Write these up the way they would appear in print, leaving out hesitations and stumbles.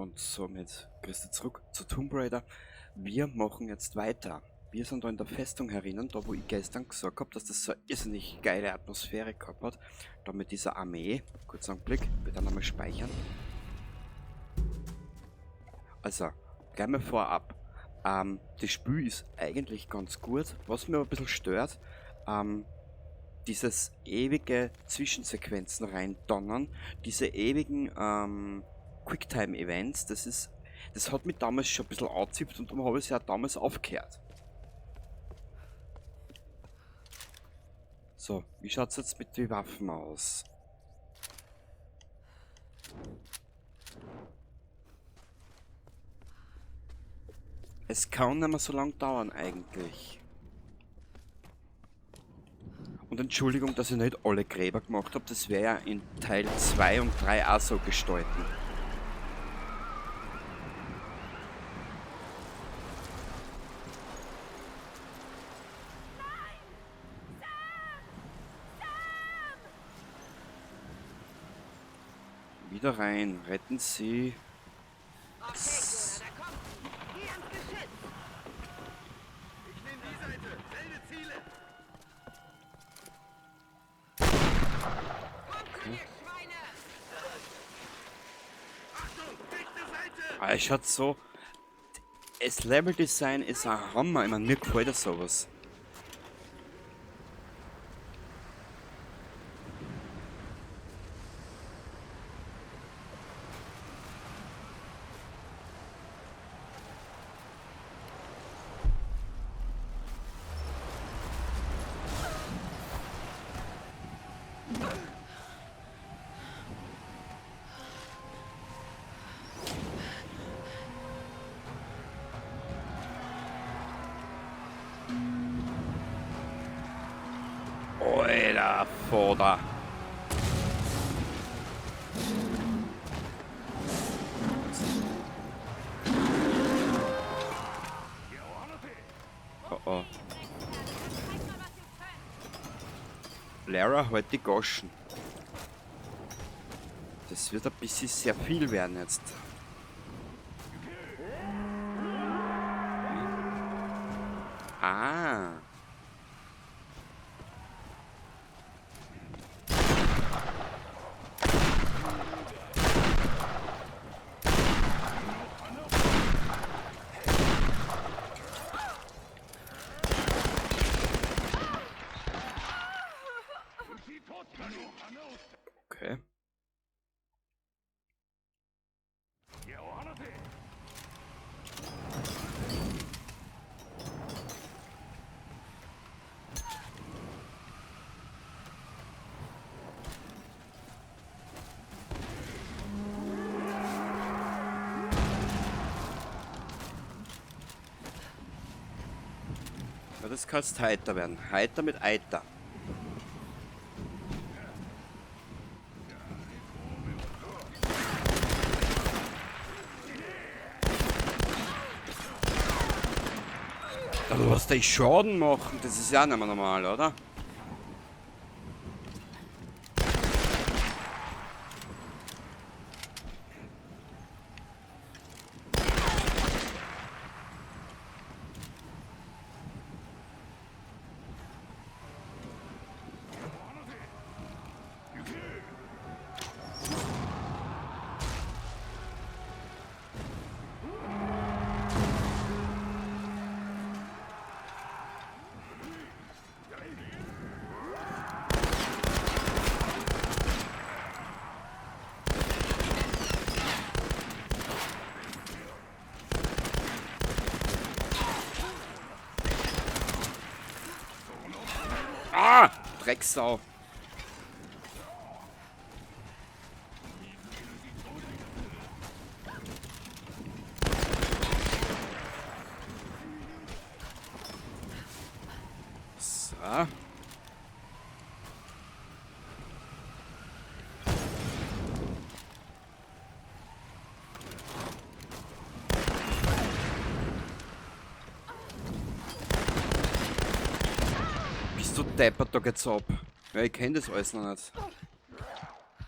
Und somit grüß dich zurück zu Tomb Raider. Wir machen jetzt weiter. Wir sind da in der Festung herinnen, da wo ich gestern gesagt habe, dass das so eine irrsinnig geile Atmosphäre gehabt hat. Da mit dieser Armee. Kurzer Augenblick, bitte nochmal speichern. Also, gleich mal vorab. Das Spiel ist eigentlich ganz gut. Was mir aber ein bisschen stört, dieses ewige Zwischensequenzen reindonnern, diese ewigen Quicktime-Events, das hat mich damals schon ein bisschen angezipft und darum habe ich es ja damals aufgehört. So, wie schaut's jetzt mit den Waffen aus? Es kann nicht mehr so lang dauern eigentlich. Und Entschuldigung, dass ich nicht alle Gräber gemacht hab, das wär ja in Teil 2 und 3 auch so gestalten. Nein! Sam! Sam! Wieder rein, retten Sie. Okay, Jonah, da kommt sie. Geh ans Geschütz. Ich nehme die Seite. Melde Ziele. Kommt zu mir, Schweine! Achtung, rechte Seite! Ah, es schaut so. Das Level-Design ist ein Hammer. Ich mein, mir gefällt das sowas. Alter Vater. Oh oh. Lara, halt die Goschen. Das wird ein bisschen sehr viel werden jetzt. Ah. Okay. Ja, das kann's heiter werden. Heiter mit Eiter. Ja, du hast dich Schaden machen, das ist ja nicht mehr normal, oder? Ah! Drecksau. So. Bist du deppert, da geht's ab. Ja, ich kenn das alles noch nicht.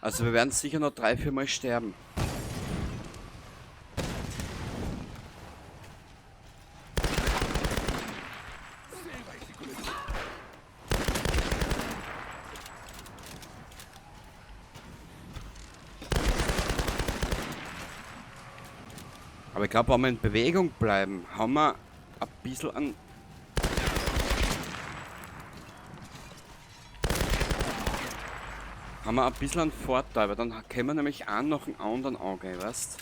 Also wir werden sicher noch 3, 4 Mal sterben. Aber ich glaube, wenn wir in Bewegung bleiben, haben wir ein bisschen an... Haben wir ein bisschen einen Vorteil, weil dann können wir nämlich einen nach dem anderen angehen, weißt?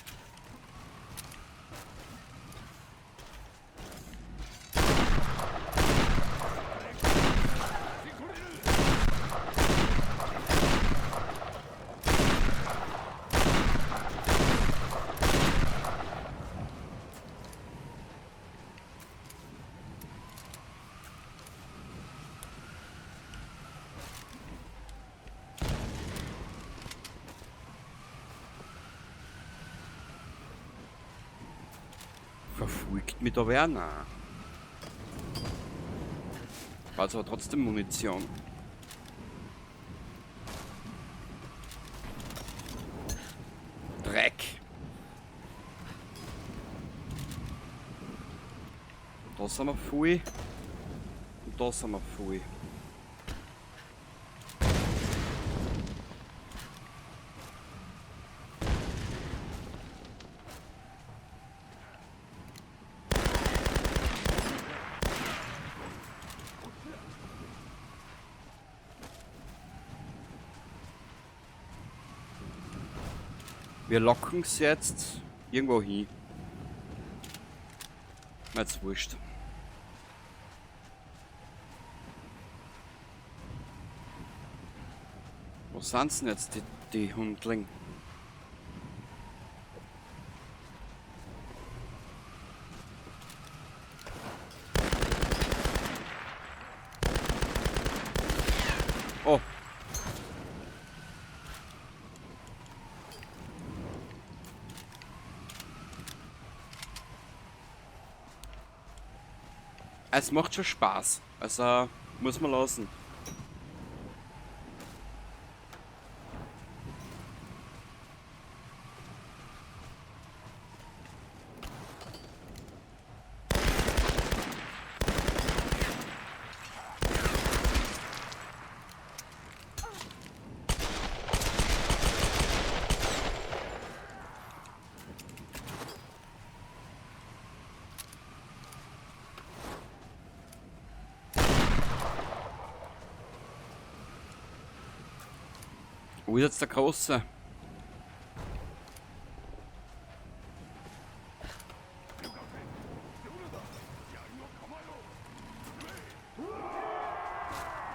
Verfolgt mich da wer? Nein. Braucht aber trotzdem Munition. Dreck. Da sind wir voll. Und da sind wir voll. Wir locken es jetzt irgendwo hin. Mir jetzt wurscht. Wo sind denn jetzt die Hundling? Oh. Es macht schon Spaß, also muss man lassen. Wo ist jetzt der Große?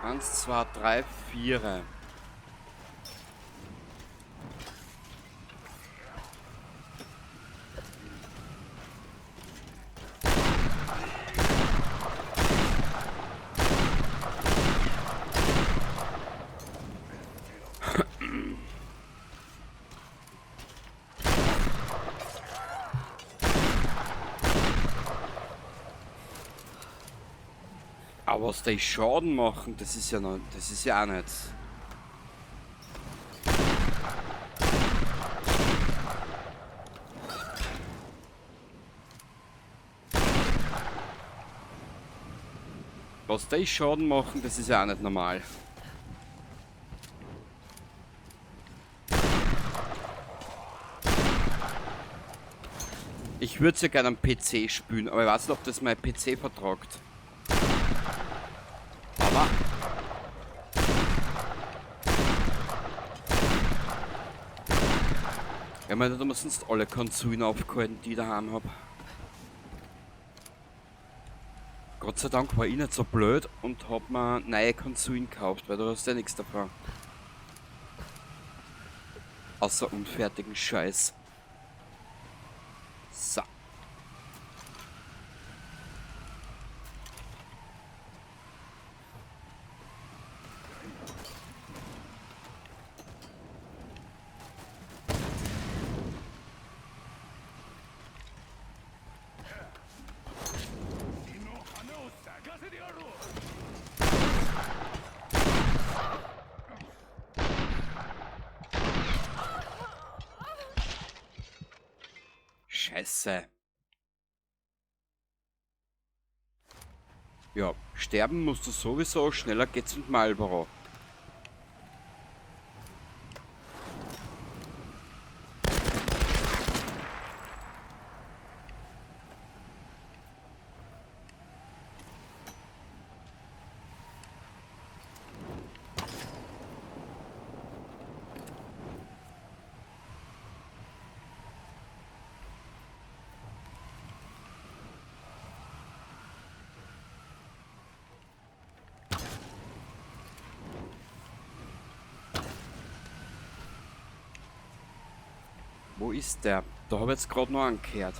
Eins, zwei, drei, vier. Aber was die Schaden machen, das ist ja noch, das ist ja auch nicht. Was die Schaden machen, das ist ja auch nicht normal. Ich würd's ja gerne am PC spielen, aber ich weiß nicht, ob das mein PC vertragt. Aber ja, ich meine, da muss sonst alle Konsolen aufgehalten, die ich daheim hab. Gott sei Dank war ich nicht so blöd und hab mir neue Konsolen gekauft, weil du hast ja nichts davon. Außer unfertigen Scheiß. So. Scheiße. Ja, sterben musst du sowieso, schneller geht's mit Marlboro. Wo ist der? Da habe ich jetzt gerade noch angehört.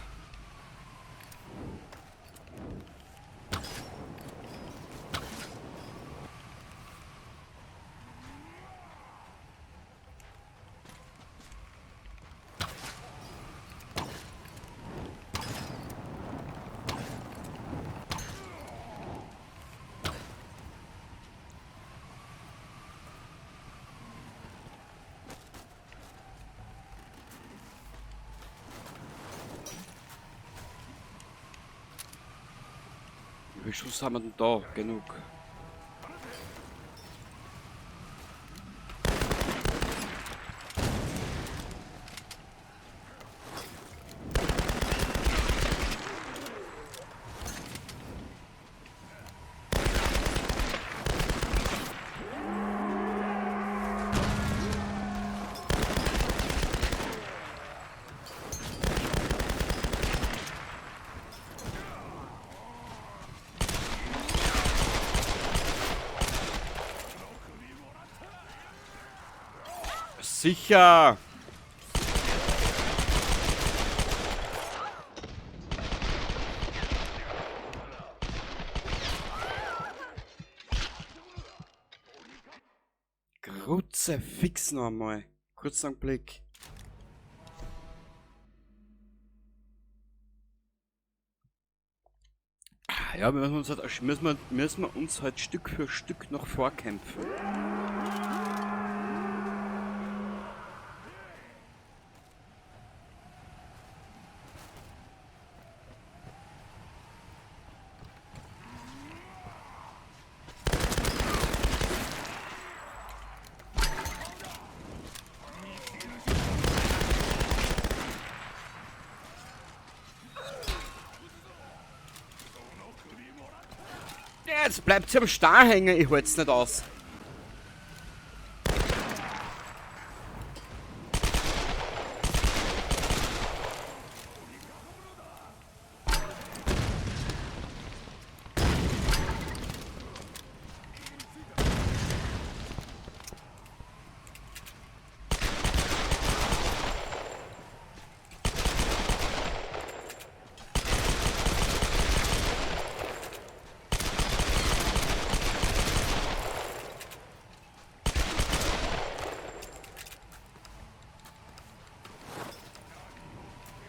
Wie viel Schuss haben wir denn da? Genug. Sicher! Grutze fix noch einmal. Kurzen Augenblick. Ja, wir müssen uns halt, müssen wir uns halt Stück für Stück noch vorkämpfen. Jetzt bleibt sie am Star hängen, ich halt's nicht aus.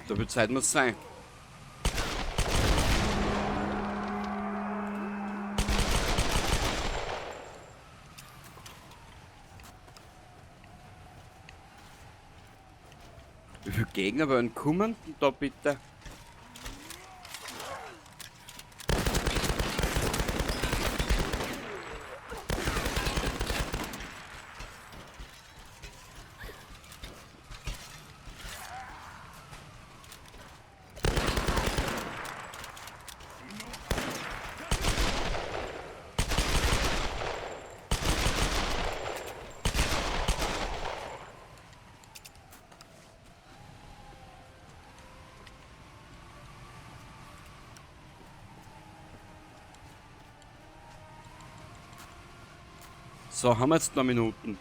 So viel Zeit muss sein. Wie viele Gegner wollen kommen denn da bitte? So, haben wir jetzt noch Minuten?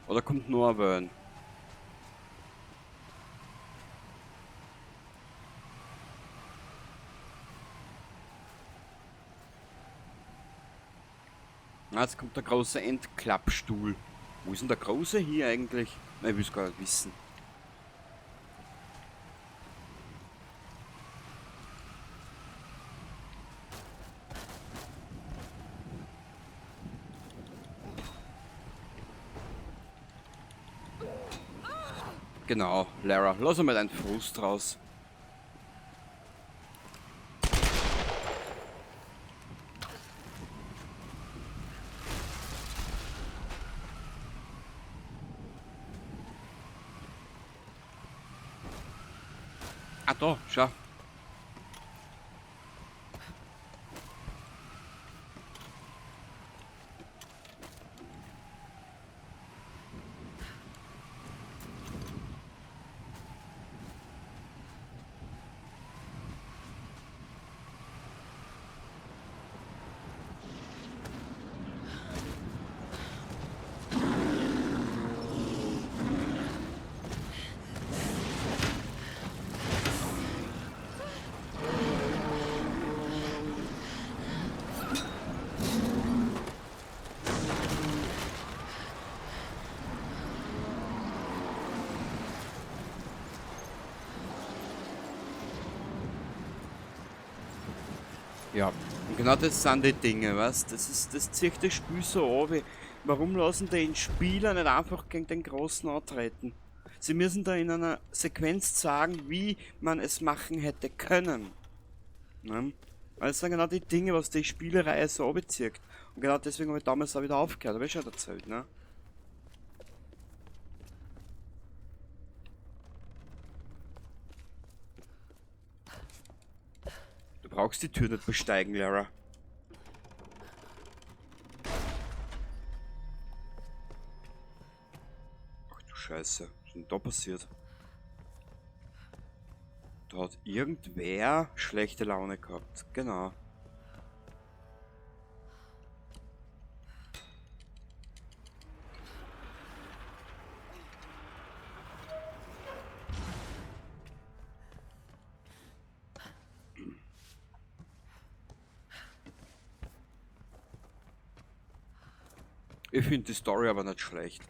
Oder kommt nur ein Wellen? Na, jetzt kommt der große Endklappstuhl. Wo ist denn der große hier eigentlich? Na, ich will's gar nicht wissen. Genau, Lara, lass einmal deinen Frust raus. Ah, da, schau. Ja, und genau das sind die Dinge, weißt? Das zieht das Spiel so an, wie, warum lassen die den Spieler nicht einfach gegen den Großen antreten? Sie müssen da in einer Sequenz sagen, wie man es machen hätte können. Ne? Weil das sind genau die Dinge, was die Spielereihe so abzieht. Und genau deswegen habe ich damals auch wieder aufgehört, habe ich schon erzählt, ne? Du brauchst die Tür nicht besteigen, Lara. Ach du Scheiße, was ist denn da passiert? Da hat irgendwer schlechte Laune gehabt. Genau. Ich find die Story aber nicht schlecht.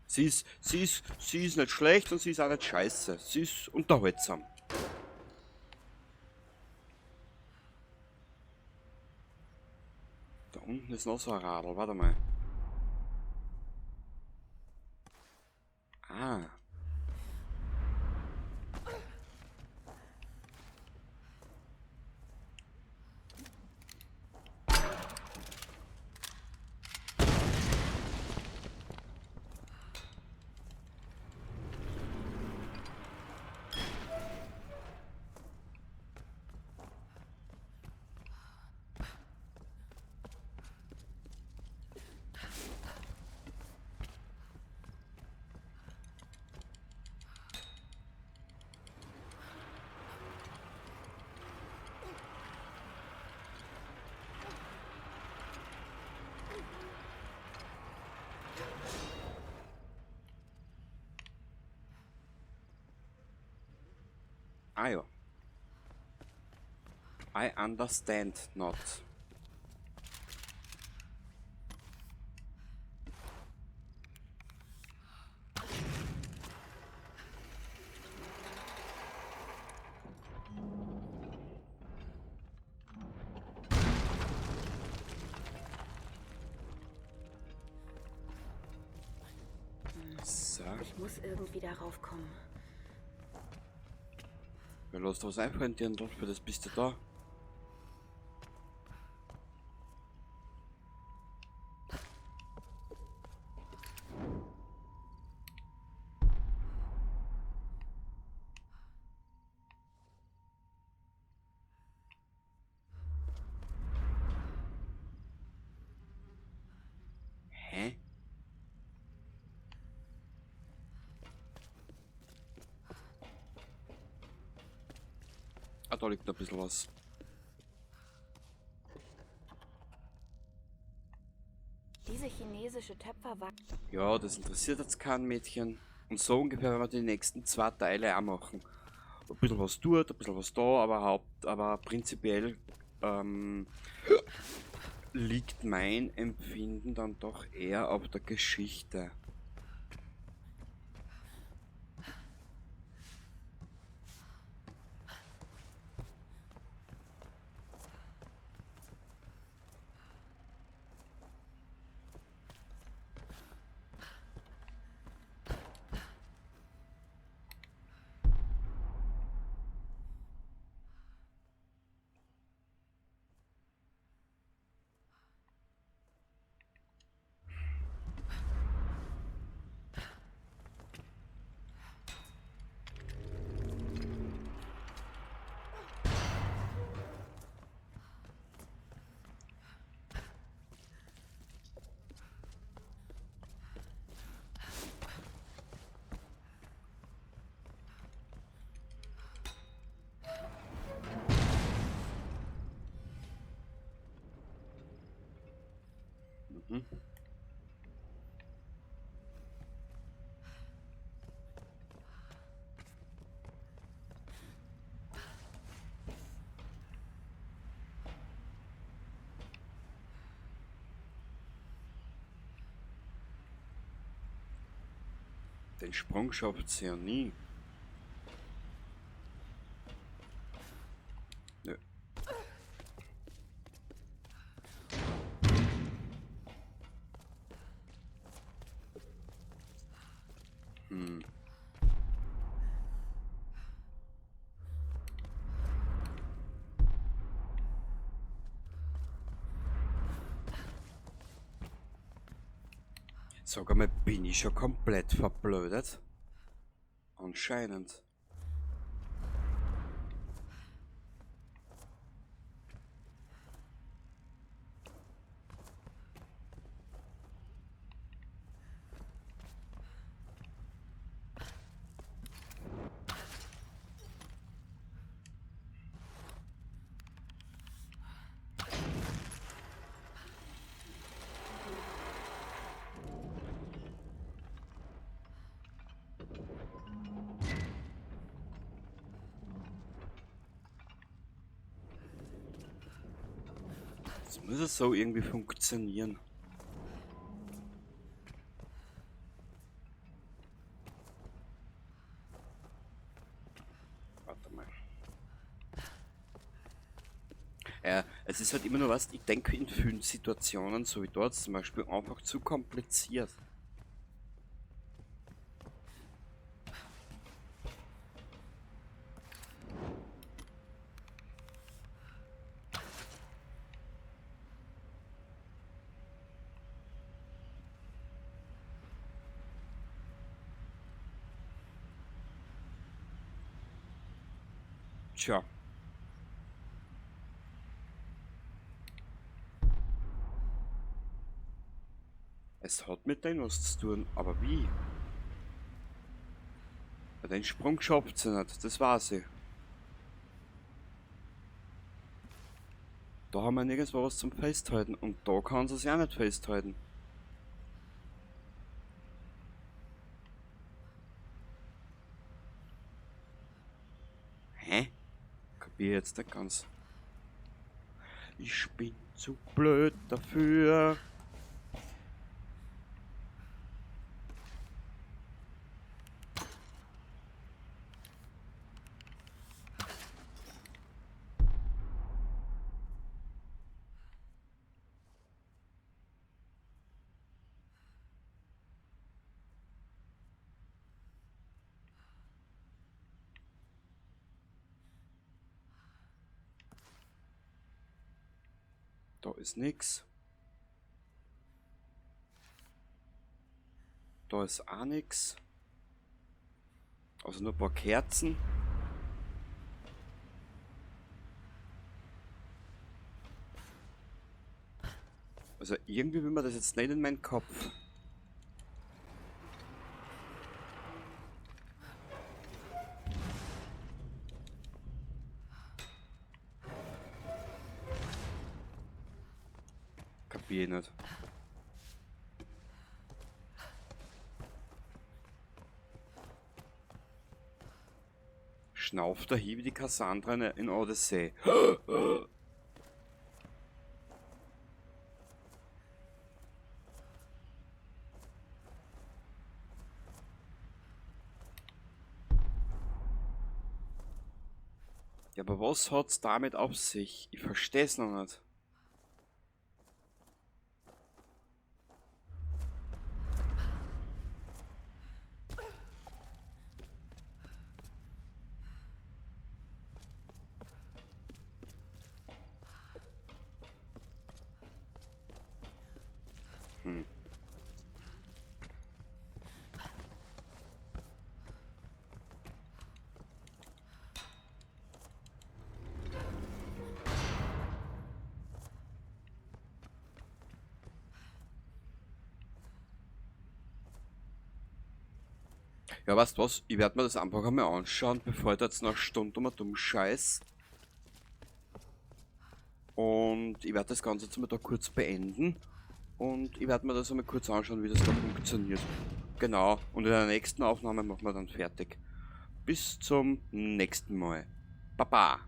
Sie ist nicht schlecht und sie ist auch nicht scheiße. Sie ist unterhaltsam. Da unten ist noch so ein Radl, warte mal. Ah. Ah ja. I understand not. So. Ich muss irgendwie darauf kommen. Ja, lass dir was einfallen, Dirndl, für das bist du da. Hä? Ah, da liegt noch ein bisschen was. Diese chinesische Töpfer war... Ja, das interessiert jetzt kein Mädchen. Und so ungefähr werden wir die nächsten 2 Teile auch machen. Ein bisschen was dort, ein bisschen was da, aber prinzipiell liegt mein Empfinden dann doch eher auf der Geschichte. Den Sprung schafft sie ja nie. Nö. Sag einmal, bin ich schon komplett verblödet? Anscheinend. Das muss es so irgendwie funktionieren. Warte mal. Ja, es ist halt immer nur was, ich denke in vielen Situationen, so wie dort zum Beispiel, einfach zu kompliziert. Tja. Es hat mit denen was zu tun, aber wie? Bei den Sprung schafft sie nicht, das weiß ich. Da haben wir nirgendwo was zum Festhalten und da kann sie sich auch nicht festhalten. Hä? Kapier jetzt nicht ganz. Ich bin zu blöd dafür. Da ist nix. Da ist auch nix. Also nur ein paar Kerzen. Also irgendwie will man das jetzt nicht in meinen Kopf. Kapier ich nicht. Schnauft da hier wie die Cassandra in Odyssey. Ja, aber was hat's damit auf sich? Ich versteh's noch nicht. Ja, weißt du was? Ich werd mir das einfach einmal anschauen, bevor ich da jetzt noch eine Stunde um dumm Scheiß. Und ich werd das Ganze jetzt mal da kurz beenden. Und ich werd mir das einmal kurz anschauen, wie das da funktioniert. Genau. Und in der nächsten Aufnahme machen wir dann fertig. Bis zum nächsten Mal. Baba.